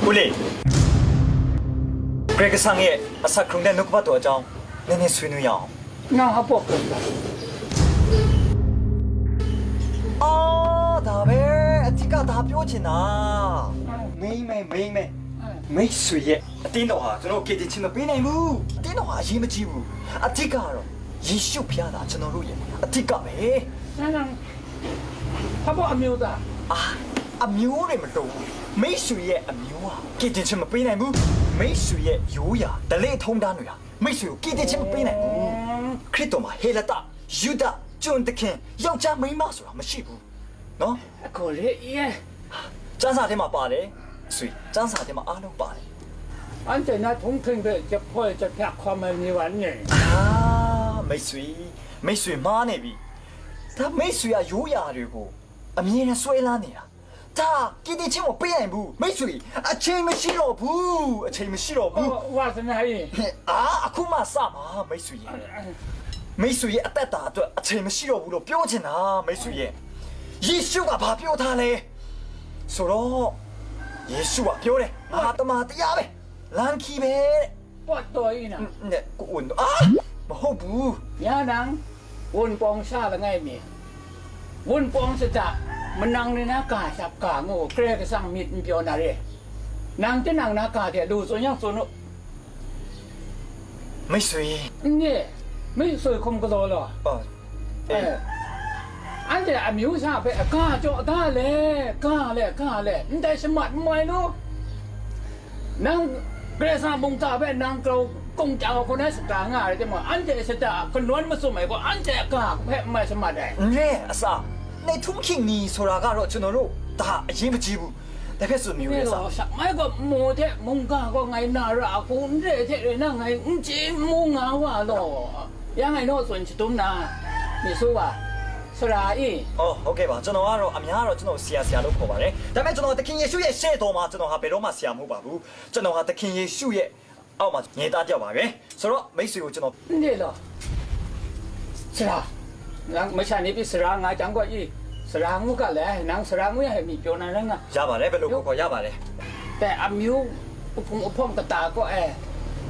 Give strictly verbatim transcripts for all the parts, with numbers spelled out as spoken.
ဦးလေး၊ ဂရိကစံရဲ့အဆက်ခုံတဲ့နှုတ်ကပတ်တော်အကြောင်းနည်းနည်းဆွေးနွေးရအောင်။ ငါဟောဖို့ အာ၊ ဒါပဲ၊ အဓိကဒါပြောချင်တာ။ မိန်းမ၊ မိန်းမ၊ မိတ်ဆွေရဲ့အသင်းတော်ဟာကျွန်တော်ကယ်တင်ခြင်းမပေးနိုင်ဘူး။ အသင်းတော်ဟာအရေးမကြီးဘူး။ အဓိကကတော့ယေရှုဘုရားသာကျွန်တော်တို့ရဲ့အဓိကပဲ။ ဘာလို့အမျိုးသား၊ အာ၊ အမျိုးတွေမလိုဘူး။ မိတ်ဆွေရဲ့အမျိုးဟာကယ်တင်ခြင်းမပေးနိုင်ဘူး။ မိတ်ဆွေရဲ့ရိုးရာဓလေ့ထုံးတမ်းတွေဟာမိတ်ဆွေကိုကယ်တင်ခြင်းမပေးနိုင်ဘူး။ ခရစ်တော်မှာဟေလသ၊ ယူဒ၊ ကျွန်သခင်၊ ယောက်ျားမိန်းမဆိုတာမရှိဘူးနော်။ အကိုလေ၊ ကျမ်းစာထဲမှာပါတယ်။ ဆွေ၊ ကျမ်းစာထဲမှာအားလုံးပါတယ်။ အန်တီနာထုံးထင်တဲ့ချက်ဖွဲ့ချက်ဖြတ်ခွန်မနေပါနဲ့။ အာ၊ မိတ်ဆွေ၊ မိတ်ဆွေမှားနေပြီ။ ဒါမိတ်ဆွေကရိုးရာတွေကိုအမြဲတမ်းစွဲလန်းနေတာ။ ဒါကယ်တင်ခြင်းကိုပေးနိုင်ဘူး။ မိတ်ဆွေ၊ အချိန်မရှိတော့ဘူး။ အချိန်မရှိတော့ဘူး။ ဟော၊ ဝါသနာကြီး။ အာ၊ အခုမှစမှာ၊ မိတ်ဆွေရဲ့၊ မိတ်ဆွေရဲ့အသက်တာအတွက်အချိန်မရှိတော့ဘူးလို့ပြောချင်တာ၊ မိတ်ဆွေရဲ့။ ယေရှုကဘာပြောထားလဲဆိုတော့၊ ယေရှုကပြောတယ်။ ငါတမန်တရားပဲ၊ လမ်းခရီးပဲတဲ့။ ပွတ်တော်ကြီးနော်။ နဲ့ကိုအိုအာ၊ မဟုတ်ဘူး။ ညာနံ၊ ဝန်ပေါင်းစားလငယ်မီ၊ ဝန်ပေါင်းစားတာ၊ မနန်းနံကားရှပ်ကားငို၊ ကရဲကစံမီးပြောနာရဲ။ နန်းတနန်းနာကားတဲ့လူစွန်ရောက်စွန်တို့။ မိတ်ဆွေ၊ နဲ့၊ မိတ်ဆွေခုံကတော်လော။ အာ၊ အဲ၊ အန်တဲ့အမျိုးစားပဲအကားကြောင့်အကားလဲ၊ ကားလဲ၊ ကားလဲ၊ မတဲရှမတ်မွဲလို့။ နန်း၊ ကရဲစံမုံတာပဲ၊ နန်းကရောကုံကြောင်ခုနစတာငါရဲတဲ့မွဲ၊ အန်တဲ့စတာကနွန်မစုံမဲကို၊ အန်တဲ့အကားဖဲမွဲရှမတ်တဲ့။ နဲ၊ အစ၊ နဲထုံးခင်နီဆိုတာကတော့ကျွန်တော်တို့ဒါအရေးမကြီးဘူး။ ဒါဖက်ဆိုမျိုးလဲစ။ ရှမိုင်းကမော်တဲ့မုံကားကိုငါနာရအခုန်တဲ့တဲ့ရနငါအင်းချေမုံငါဝါလော။ ရန်ငါတော့စွန်ချတုံးနာ၊ မီးဆိုးပါ၊ စရာအင်း။ အော်၊ ဟုတ်ကဲ့ပါ။ ကျွန်တော်ကတော့၊ အများကတော့ကျွန်တော်ကိုဆရာ၊ ဆရာလို့ခေါ်ပါတယ်။ ဒါပေမဲ့ကျွန်တော်သခင်ယေရှုရဲ့ရှေ့တော်မှာကျွန်တော်ဟာဘယ်တော့မှဆရာမဟုတ်ပါဘူး။ ကျွန်တော်ဟာသခင်ယေရှုရဲ့အောက်မှာငယ်သားတစ်ယောက်ပါပဲ။ ဆိုတော့မိတ်ဆွေကိုကျွန်တော်။ နေလော၊ စရာ၊ နန်းမရှာနေပြီ၊ စရာ၊ ငါကြောင့်ကိုအင်း၊ စရာငုကလည်း၊ နန်းစရာငုရဲ့မီးပြောနာရငါ။ ရပါတယ်။ ဘယ်လိုခေါ်ခေါ်ရပါတယ်။ တဲ့၊ အမျိုးအဖုံအဖုံကတာကိုအဲ၊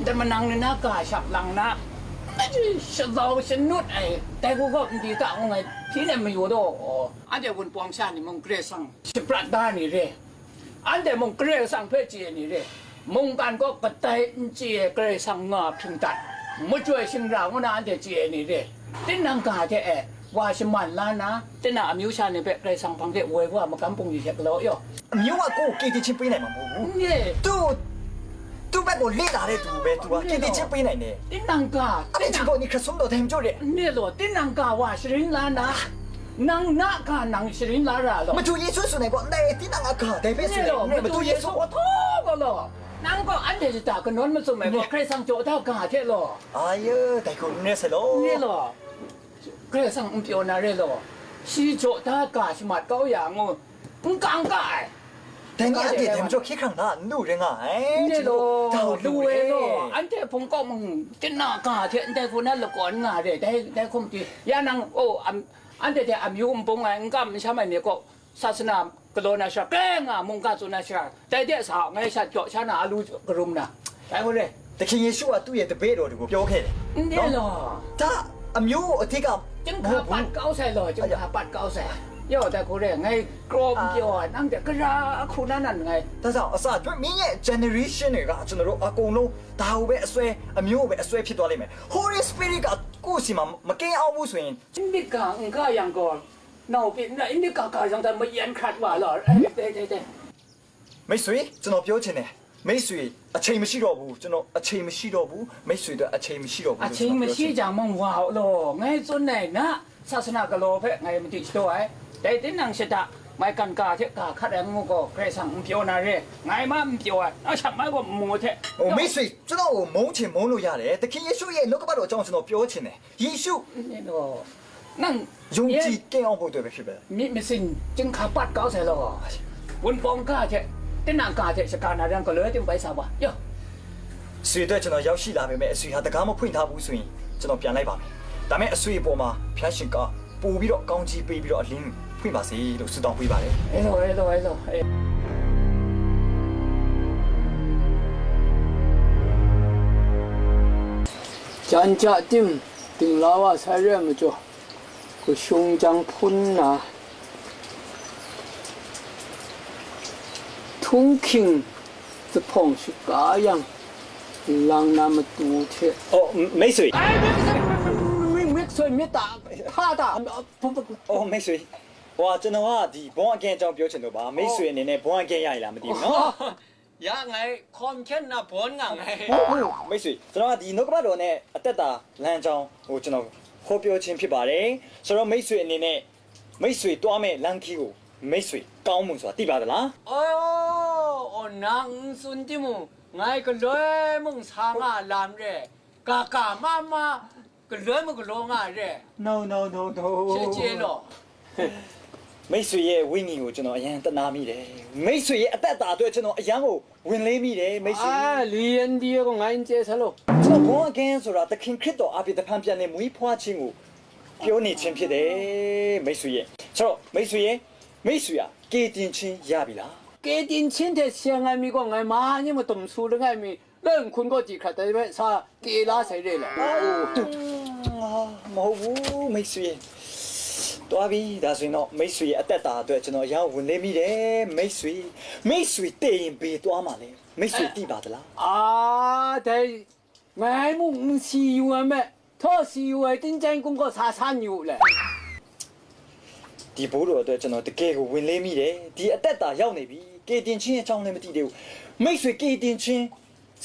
တမနန်းနန်းကားရှပ်လန်းနာ၊ မကြီးရှသောရှနုတ်အဲ၊ တဲကိုကမဒီကငုံငယ်၊ ဒီနဲ့မယူတော့။ အန်တဲ့ဝန်ပေါင်းစားနေမုံကရဲစံရှပရတ်ဒါနေရဲ။ အန်တဲ့မုံကရဲစံဖဲချေနေရဲ။ မုံကန်ကိုကတိုင်ချေကရဲစံငါဖျင်တတ်၊ မကြွယ်ရှင်ရာငုံနာအန်တဲ့ချေနေရဲ။ တင်းနန်းကားတဲ့အဲ၊ ဝါရှမန်လာနာ၊ တင်းနန်းအမျိုးစားနေပဲကရဲစံဖံတဲ့ဝဲဝါမကမ်ပုံကြီးတဲ့ကလောယော။ အမျိုးကကိုယ်ကိုကယ်တင်ခြင်းပေးနိုင်မှာမဟုတ်ဘူး။ နေ၊ သူ့၊ သူ့ဘက်ကိုလေ့လာတဲ့သူပဲသူကကယ်တင်ခြင်းပေးနိုင်တယ်။ တင်းနန်းကား၊ အဲ့ဒီချိန်ပေါ်နေခရစ်ဆုံးတော်တိုင်ကြိုးတယ်။ နေလော၊ တင်းနန်းကားဝါရှရင်လာနာ၊ နန်းနာကားနန်းရှရင်လာရလော။ မတူယေရှုဆိုနေကော၊ နေတင်းနန်းအကားတိုင်ပဲဆိုနေ။ နေမတူယေရှုကိုထောက်ပါလော။ နန်းကအန်တဲ့စတာကနွန်မစုံမဲကို၊ ခရစ်စံကြောတာကားတဲ့လော။ အာယဲ၊ တိုင်ကိုနဲဆဲလော။ နေလော၊ ကရဲစံပြောနာရဲလော။ ရှီကြောတာကားရှမတ်ကောက်ရငုံ၊ ငုံကံကအဲ။ တနည်းအားဖြင့် တမကြော့ခေတ်ခန့်ကလူတွေငါအဲ။ နေလော၊ လူဝဲလော။ အန်တဲ့ဖုံကောက်မုံ၊ တင်းနန်းကားတဲ့၊ အန်တဲ့ခုနလကောန်ငါတဲ့၊ တဲ၊ တဲခုံတီ၊ ရနန်း၊ အို၊ အန်တဲ့တဲ့အမျိုးပုံငါ၊ ငကမ်မရှာမနေကော၊ သာသနာကလောနာရှကဲငါ၊ မုံကသူနာရှ၊ တဲတဲ့စာငါရှကြော့ရှနာအလူကရုံနာ၊ တဲဝဲ။ သခင်ယေရှုကသူ့ရဲ့တပည့်တော်တွေကိုပြောခဲ့တယ်။ နေလော။ ဒါအမျိုးအထက်က ကျင်းခါပတ်ကောက်ဆိုင်လော၊ ကျင်းခါပတ်ကောက်ဆိုင်။ ယောတဲ့ကိုရဲ၊ ငါကရောပြော၊ နန်းတဲ့ကရာအခုနန်းနန်းငါ။ ဒါကြောင့်အစအတွက်မင်းရဲ့ generation တွေကကျွန်တော်တို့အကုန်လုံးဒါကိုပဲအစွဲ၊ အမျိုးကိုပဲအစွဲဖြစ်သွားလိမ့်မယ်။ Holy Spirit ကကိုယ့်ဆီမှာမကင်းအောင်ဘူးဆိုရင်၊ အင်ဒိကာ၊ အင်ကာယံကော၊ နောက်ပြီး၊ အင်ဒိကာကာယံတမယံခတ်ပါလော။ အဲ၊ တဲ၊ တဲ၊ တဲ။ မိတ်ဆွေ၊ ကျွန်တော်ပြောချင်တယ်။ မိတ်ဆွေ၊ အချိန်မရှိတော့ဘူး။ ကျွန်တော်အချိန်မရှိတော့ဘူး။ မိတ်ဆွေအတွက်အချိန်မရှိတော့ဘူးလို့ကျွန်တော်ပြောချင်တယ်။ အချိန်မရှိကြမှန်ဝါလို့ငါစွန့်နိုင်နာ၊ သာသနာကလောဖက်ငါမတိတော့အဲ။ တဲ၊ တင်းနန်းရှတာ၊ မိုက်ကန်ကားတဲ့ကားခတ်ရငုံကို၊ ခရစ်စံပြောနာရဲ၊ ငါမှမပြောအဲ။ နောက်ရှမိုင်းကိုမို့တဲ့။ ဟို၊ မိတ်ဆွေ၊ ကျွန်တော်ကိုမုန်းချင်မုန်းလို့ရတယ်။ သခင်ယေရှုရဲ့နှုတ်ကပတ်တော်အကြောင်းကျွန်တော်ပြောချင်တယ်။ ယေရှု၊ နေလော၊ နန်း၊ ယုံကြည်ကင်းအောင်ဖို့အတွက်ပဲဖြစ်ပါတယ်။ မီးမစင်ကျင်းခါပတ်ကောက်ဆိုင်လော။ ဝန်ပေါင်းကားတဲ့၊ တင်းနန်းကားတဲ့၊ ရှကားနာရန်ကလွဲတင်ပိုက်စားပါ။ ယော၊ ဆွေအတွက်ကျွန်တော်ရောက်ရှိလာပေမဲ့၊ အဆွေဟာတကားမဖွင့်ထားဘူးဆိုရင်ကျွန်တော်ပြန်လိုက်ပါမယ်။ ဒါပေမဲ့အဆွေအပေါ်မှာဘုရားရှင်ကပို့ပြီးတော့ကောင်းချီးပေးပြီးတော့အလင်းဖွင့်ပါစေလို့ဆုတောင်းပေးပါတယ်။ အဲလို၊ အဲလို၊ အဲလို။ အဲ။ Jan ja tim, dingla wa sai re ai majaw, kashung jang hpun nna, htunghking zuphpawng shaga yang, lang na matu hte. Oh, m-, Mei Sui. Ai, Mei Sui, Mei Sui, myit ta, hta ta. Oh, Mei Sui. 哇，ကျွန်တော်ကဒီ born again အကြောင်းပြောချင်လို့ပါ။ မိတ်ဆွေအနေနဲ့ born again ရရင်လားမသိဘူးနော်။ ရ ငါ hkawm hkyen na bawn nga nngai. မိတ်ဆွေ ကျွန်တော်ကဒီနှုတ်ကပတ်တော်နဲ့အသက်တာလမ်းကြောင်းကိုကျွန်တော်ဟောပြောခြင်းဖြစ်ပါတယ်။ ဆိုတော့မိတ်ဆွေအနေနဲ့မိတ်ဆွေသွားမဲ့လမ်းခရီးကိုမိတ်ဆွေကောင်းမွန်စွာသိပါသလား။ အို အို nang n tsun timung, ngai galoi mung sa nga lam re, ga ga ma ma, galoi mung galaw nga re. No, no, no, no. Chye chye law. မိတ်ဆွေရဲ့ဝိညာဉ်ကိုကျွန်တော်အရမ်းတနာမိတယ်။ မိတ်ဆွေရဲ့အသက်တာအတွက်ကျွန်တော်အရမ်းကိုဝင်လေးမိတယ်မိတ်ဆွေ။ အာ လူရင်းဒီကို ငါ့ကျဲဆဲလို့။ ကျွန်တော် born again ဆိုတာသခင်ခရစ်တော်အားဖြင့်တဖန်ပြန်လည်မွေးဖွားခြင်းကိုပြောနေခြင်းဖြစ်တယ်မိတ်ဆွေရဲ့။ ဆိုတော့မိတ်ဆွေရဲ့မိတ်ဆွေဟာကယ်တင်ခြင်းရပြီလား။ ကယ်တင်ခြင်းထက်ဆရာငါမီးကော ငါမဟာညမတုံဆူလငါမီး လန်ခွန်ကော ကြည့်ခတ်တယ်ပဲ စာ တေလာဆိုင်ရဲလား။ အာ မဟုတ်ဘူးမိတ်ဆွေ။ သွားပြီဒါဆိုရင်တော့မိတ်ဆွေရဲ့အသက်တာအတွက်ကျွန်တော်အရမ်းဝင်လေးမိတယ်မိတ်ဆွေ။ မိတ်ဆွေတည်ရင်ဘယ်သွားမှာလဲမိတ်ဆွေသိပါသလား။ အာ ဒါ ငါ့မုန့်စီယူဝဲမဲ့ ထော့စီယူဝဲတင်းကျိုင်းကုန်းကော ဆာဆာညူလဲ။ ဒီဘိုးတော်အတွက်ကျွန်တော်တကယ်ကိုဝင်လေးမိတယ်။ ဒီအသက်တာရောက်နေပြီ။ ကယ်တင်ခြင်းအကြောင်းလည်းမသိသေးဘူး။ မိတ်ဆွေကယ်တင်ခြင်း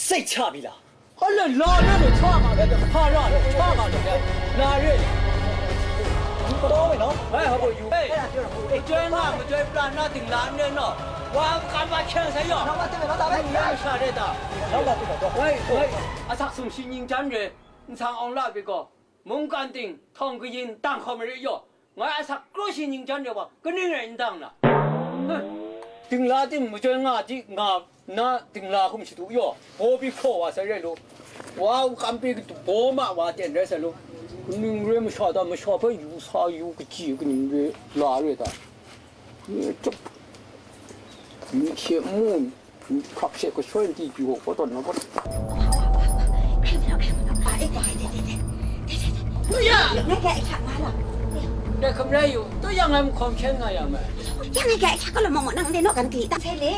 စိတ်ချပြီလား။ ဟုတ်လေ လာနေလို့ချမှာပဲ တဖာရလို့ချမှာလို့ပဲ လာရည်။ တော်ဝင်နော်။ ဟဲ့ ဟုတ်ပါယူ။ ဟဲ့ မကျွဲငါ မကျွဲပြာ နတင်လာနေနော်။ ဝါကမ္ဘာချမ်းသာရော။ နောက်မှတင်မယ်နော်။ ဒါပဲ။ ငါရှာတဲ့တာ။ နောက်မှတင်မယ်နော်။ ဟဲ့ ဟဲ့ အသက်ဆုံးရှိငြိမ်းချမ်းတယ်။ နဆောင်အောင်လာပြီကော။ မုန်ကန်တင် ထောင်ကရင် တန်ခေါ်မရစ်ရော့ ငါအသက်ကရိရှိငြိမ်းချမ်းတယ်ဝါ ကနင်းရရင်တန်လား။ တင်လာတင် မကျွဲငါတိ ငါ နာ တင်လာခုမရှိတူရော့ ဘောပြီးခေါ်ဝါဆက်ရဲလို့ ဝါကမ်ပီကတူဘောမဝါတင်ရဲဆက်လို့ ကနင်းရမရှော့တော့ မရှော့ဖဲယူဆာယူကကြည့် ကနင်းရလာရတာ ကျုပ် မီးရှေ့မုန်း ခပ်ရှေ့ကဆွဲတီယူဟောတော့နော်။ 哎，对对对对对对对对。不要。那个，哎呀，完了。 ကဲ ခမရယူ တူရငမ်ခွန်ခဲငါရမယ်။ ရငယ်ကချက်ကလမမနန်းတဲ့နော် ကန်တီတတ်ဆဲလေ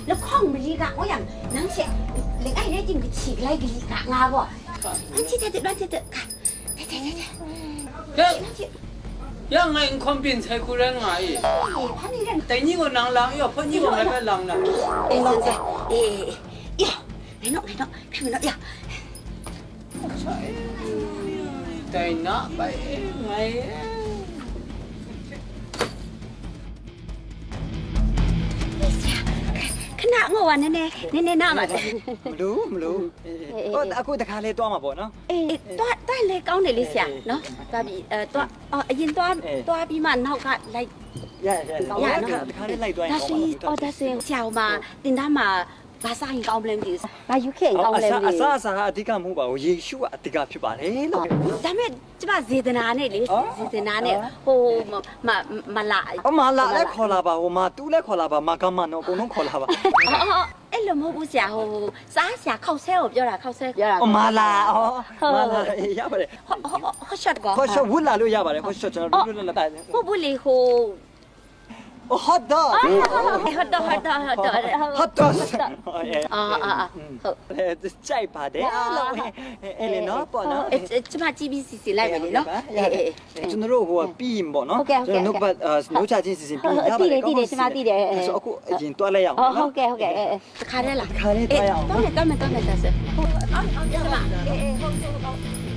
လခေါင်မလီကအိုယံနန်းချက်လင်အဲ့နဲ့တင်ကချီကလိုက်ကလီကငါဘောအန်ချစ်တဲ့တဲ့တဲ့တဲ့ ကဲ ရငယ်ခွန်ပင်ဆဲခုရငါအီ ဖာနီရန် တိုင်ကြီးကိုနန်းလောင်ရော့ ဖုန်းကြီးကိုငါပဲလောင်တာ။ အေး အေး အေး အေး ငါနော် ငါနော် ဖဲမနော် ရ တိုင်နာပဲငါ ခဏငို့ပါ နည်းနည်း နည်းနည်းနားပါ။ မလို့ မလို့။ အေး အေး ဟို အခုတခါလဲသွားမှာပေါ့နော်။ အေး သွား သွားလဲကောင်းတယ်လေဆရာနော်။ သွားပြီး အဲ သွား အော် အရင်သွား သွားပြီးမှနောက်ကလိုက် ရရရ။ ရနော်။ တခါတခါလေးလိုက်သွားရင် ဒါဆိုရင် ကောင်းပါ အော် ဒါဆိုရင် ဆရာဟိုမှာ တင်သားမှာ ဘာစားရင်ကောင်းမလဲမသိဘူး။ ဘာယူခဲ့ရင်ကောင်းမလဲမသိဘူး။ အစား အစားအစာကအဓိကမဟုတ်ပါဘူး။ ရေရှုကအဓိကဖြစ်ပါတယ်လို့။ ဒါပေမဲ့ ကျမစေတနာနဲ့လေ ဟော စေတနာနဲ့ ဟော ဟို မ မ မလာ အမလာလည်းခေါ်လာပါ။ ဟို မတူလည်းခေါ်လာပါ။ မကမနော် အကုန်လုံးခေါ်လာပါ။ အော် အော် အဲ့လိုမဟုတ်ဘူးဆရာ။ ဟို စားဆရာ ခေါက်ဆွဲကိုပြောတာ ခေါက်ဆွဲပြောတာ။ အမလာ ဟော ဟုတ် မလာ ရပါတယ်။ ဟော ဟော ဟော ရှော့တကော ဟော ရှော့ ဝတ်လာလို့ရပါတယ်။ ဟော ရှော့ ကျွန်တော် လွတ်လွတ်လပ်လပ် ဟုတ်ဘူးလေ ဟို ဟော့တော့ ဟော့တော့ ဟော့တော့ ဟော့တော့ ဟော့တော့ အာ အာ အာ ဟုတ် အဲ ကြိုက်ပါတယ်လို့ အဲ အဲလေနော် ပေါ့နော်။ အဲ ကျမကြည့်ပြီးစီစဉ်လိုက်မယ်လေနော်။ အဲ အဲ အဲ ကျွန်တော်တို့ဟိုကပြီးရင်ပေါ့နော်။ ဟုတ်ကဲ့ ဟုတ်ကဲ့ ကျွန်တော်တို့က အာ နှုတ်ချခြင်းစီစဉ်ပြီးရင်ရပါတယ်။ သိတယ် သိတယ် ကျွန်မသိတယ်။ အဲ ဆိုအခုအရင်သွားလိုက်ရအောင်နော်။ ဟုတ်ကဲ့ ဟုတ်ကဲ့ အဲ အဲ တခါတည်းလား။ တခါတည်းသွားရအောင်နော်။ အဲ သွားမယ် သွားမယ် သွားမယ် သွားမယ်။ ဟုတ် အော် အော် ကျမ အဲ အဲ ဟုတ် ဟုတ် ဟုတ်